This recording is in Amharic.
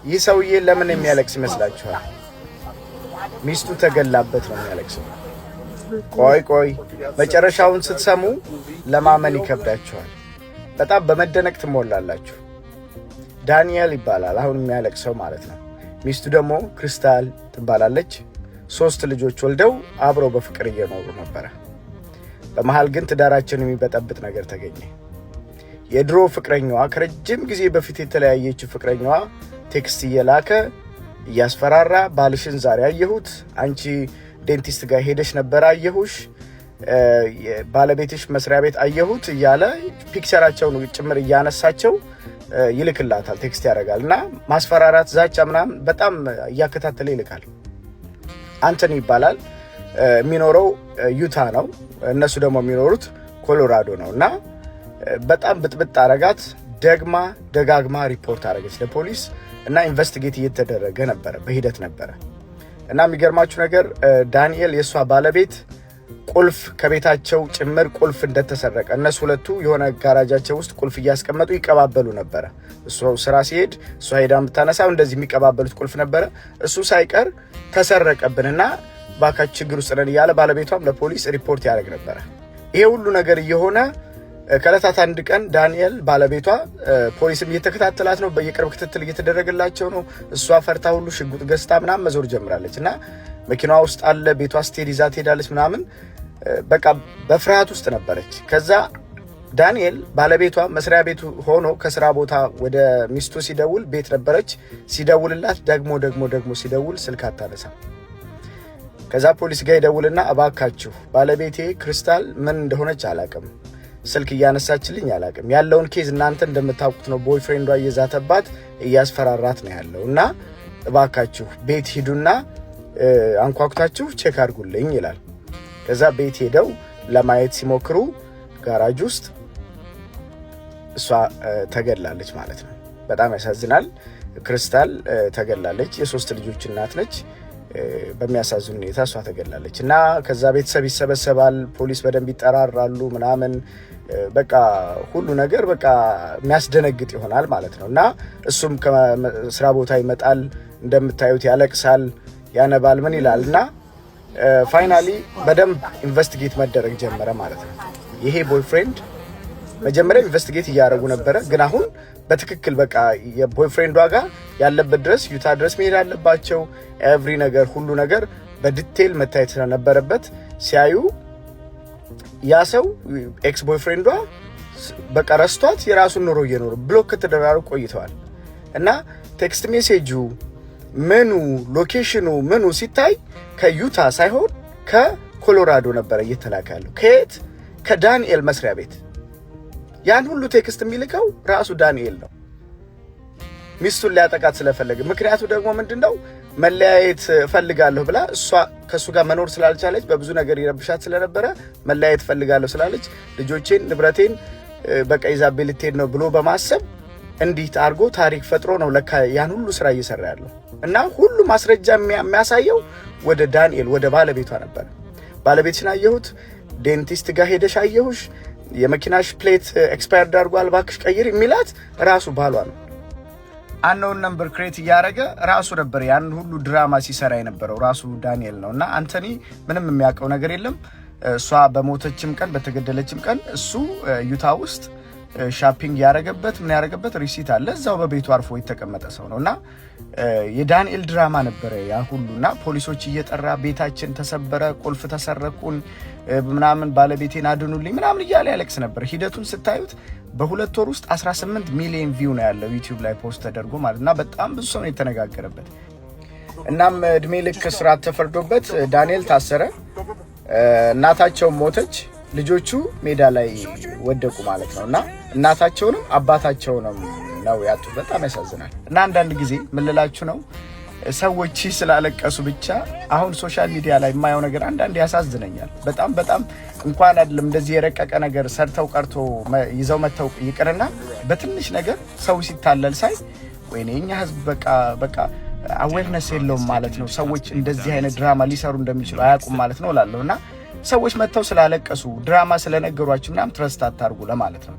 ይህ ሰውዬ ለምን የሚያለቅስ ይመስላችኋል? ሚስቱ ተገላበት ነው የሚያለቅሰው። ቆይ ቆይ፣ መጨረሻውን ስትሰሙ ለማመን ይከብዳችኋል። በጣም በመደነቅ ትሞላላችሁ። ዳንኤል ይባላል አሁን የሚያለቅሰው ማለት ነው። ሚስቱ ደግሞ ክሪስታል ትባላለች። ሶስት ልጆች ወልደው አብረው በፍቅር እየኖሩ ነበረ። በመሃል ግን ትዳራቸውን የሚበጠብጥ ነገር ተገኘ። የድሮ ፍቅረኛዋ፣ ከረጅም ጊዜ በፊት የተለያየችው ፍቅረኛዋ text እየላከ እያስፈራራ፣ ባልሽን ዛሬ አየሁት፣ አንቺ dentist ጋር ሄደሽ ነበር አየሁሽ፣ ባለቤትሽ መስሪያ ቤት አየሁት እያለ picture ኣቸውን ጭምር እያነሳቸው ይልክላታል፣ text ያደርጋል እና ማስፈራራት፣ ዛቻ ምናምን በጣም እያከታተለ ይልካል። አንቶኒ ይባላል። የሚኖረው ዩታ ነው። እነሱ ደግሞ የሚኖሩት ኮሎራዶ ነው እና በጣም ብጥብጥ አረጋት። ደግማ ደጋግማ ሪፖርት አረገች ለፖሊስ እና investigate እየተደረገ ነበረ፣ በሂደት ነበረ። እና የሚገርማችሁ ነገር ዳንኤል የእሷ ባለቤት ቁልፍ ከቤታቸው ጭምር ቁልፍ እንደተሰረቀ፣ እነሱ ሁለቱ የሆነ ጋራጃቸው ውስጥ ቁልፍ እያስቀመጡ ይቀባበሉ ነበረ። እሱ ስራ ሲሄድ እሷ ሄዳ የምታነሳው እንደዚህ የሚቀባበሉት ቁልፍ ነበረ። እሱ ሳይቀር ተሰረቀብንና ባካችሁ ችግር ውስጥ ነን እያለ ባለቤቷም ለፖሊስ ሪፖርት ያደርግ ነበረ። ይሄ ሁሉ ነገር እየሆነ ከዕለታት አንድ ቀን ዳንኤል ባለቤቷ ፖሊስም እየተከታተላት ነው፣ በየቅርብ ክትትል እየተደረገላቸው ነው። እሷ ፈርታ ሁሉ ሽጉጥ ገዝታ ምናምን መዞር ጀምራለች እና መኪናዋ ውስጥ አለ፣ ቤቷ ስትሄድ ይዛ ትሄዳለች ምናምን፣ በቃ በፍርሃት ውስጥ ነበረች። ከዛ ዳንኤል ባለቤቷ መስሪያ ቤቱ ሆኖ ከስራ ቦታ ወደ ሚስቱ ሲደውል ቤት ነበረች። ሲደውልላት ደግሞ ደግሞ ደግሞ ሲደውል ስልክ አታነሳም። ከዛ ፖሊስ ጋር ይደውልና እባካችሁ ባለቤቴ ክሪስታል ምን እንደሆነች አላቅም፣ ስልክ እያነሳችልኝ አላቅም። ያለውን case እናንተ እንደምታውቁት ነው። Boyfriend ዷ እየዛተባት እያስፈራራት ነው ያለው እና እባካችሁ ቤት ሂዱና አንኳኩታችሁ check አድርጉልኝ ይላል። ከዛ ቤት ሄደው ለማየት ሲሞክሩ ጋራጅ ውስጥ እሷ ተገድላለች ማለት ነው። በጣም ያሳዝናል። ክሪስታል ተገድላለች። የሶስት ልጆች እናት ነች። በሚያሳዝን ሁኔታ እሷ ተገድላለች እና ከዛ ቤተሰብ ይሰበሰባል፣ ፖሊስ በደንብ ይጠራራሉ ምናምን፣ በቃ ሁሉ ነገር በቃ የሚያስደነግጥ ይሆናል ማለት ነው። እና እሱም ከስራ ቦታ ይመጣል፣ እንደምታዩት ያለቅሳል፣ ያነባል፣ ምን ይላል እና finally በደንብ investigate መደረግ ጀመረ ማለት ነው። ይሄ boyfriend መጀመሪያ investigate እያደረጉ ነበረ፣ ግን አሁን በትክክል በቃ የ boyfriend ዷ ጋር ያለበት ድረስ ዩታ ድረስ መሄድ አለባቸው። Every ነገር፣ ሁሉ ነገር በ detail መታየት ስለነበረበት ሲያዩ ያ ሰው ex boyfriend ዷ በቃ ረስቷት የራሱን ኑሮ እየኖሩ block ከተደራረጉ ቆይተዋል እና text message ኡ ምኑ location ኑ ምኑ ሲታይ ከዩታ ሳይሆን ከኮሎራዶ ነበረ እየተላከ ያለው። ከየት? ከዳንኤል መስሪያ ቤት። ያን ሁሉ text የሚልከው ራሱ ዳንኤል ነው፣ ሚስቱን ሊያጠቃት ስለፈለገ። ምክንያቱ ደግሞ ምንድን ነው? መለያየት እፈልጋለሁ ብላ እሷ ከእሱ ጋር መኖር ስላልቻለች፣ በብዙ ነገር ይረብሻት ስለነበረ መለያየት እፈልጋለሁ ስላለች ልጆቼን ንብረቴን በቃ ይዛብኝ ልትሄድ ነው ብሎ በማሰብ እንዲህ አድርጎ ታሪክ ፈጥሮ ነው ለካ ያን ሁሉ ስራ እየሰራ ያለው። እና ሁሉ ማስረጃ የሚያሳየው ወደ ዳንኤል ወደ ባለቤቷ ነበር። ባለቤትሽን አየሁት፣ dentist ጋር ሄደሽ አየሁሽ፣ የመኪናሽ plate expired አድርጓል፣ እባክሽ ቀይር የሚላት ራሱ ባሏ ነው። Unknown number create እያደረገ ራሱ ነበር ያን ሁሉ ድራማ ሲሰራ የነበረው ራሱ ዳንኤል ነው። እና አንቶኒ ምንም የሚያውቀው ነገር የለም። እሷ በሞተችም ቀን በተገደለችም ቀን እሱ ዩታ ውስጥ shopping ያደረገበት ምን ያደረገበት receipt አለ። እዛው በቤቱ አርፎ የተቀመጠ ሰው ነው እና የዳንኤል ድራማ ነበረ ያ ሁሉ። እና ፖሊሶች እየጠራ ቤታችን ተሰበረ፣ ቁልፍ ተሰረቁን፣ ምናምን ባለቤቴን አድኑልኝ ምናምን እያለ ያለቅስ ነበር። ሂደቱን ስታዩት በ2 ወር ውስጥ 18 ሚሊዮን view ነው ያለው YouTube ላይ post ተደርጎ ማለት እና በጣም ብዙ ሰው ነው የተነጋገረበት። እናም እድሜ ልክ እስራት ተፈርዶበት ዳንኤል ታሰረ። እናታቸው ሞተች። ልጆቹ ሜዳ ላይ ወደቁ ማለት ነው እና እናታቸውንም አባታቸውንም ነው ያጡት። በጣም ያሳዝናል። እና አንዳንድ ጊዜ ምን ልላችሁ ነው፣ ሰዎች ስላለቀሱ ብቻ አሁን social media ላይ የማየው ነገር አንዳንድ ያሳዝነኛል። በጣም በጣም። እንኳን አይደለም እንደዚህ የረቀቀ ነገር ሰርተው ቀርቶ ይዘው መተው ይቅርና በትንሽ ነገር ሰው ሲታለል ሳይ ወይኔ የኛ ህዝብ በቃ በቃ awareness የለውም ማለት ነው። ሰዎች እንደዚህ አይነት ድራማ ሊሰሩ እንደሚችሉ አያውቁም ማለት ነው እላለሁ። እና ሰዎች መጥተው ስላለቀሱ፣ ድራማ ስለነገሯችሁ ምናምን trust አታርጉ ለማለት ነው።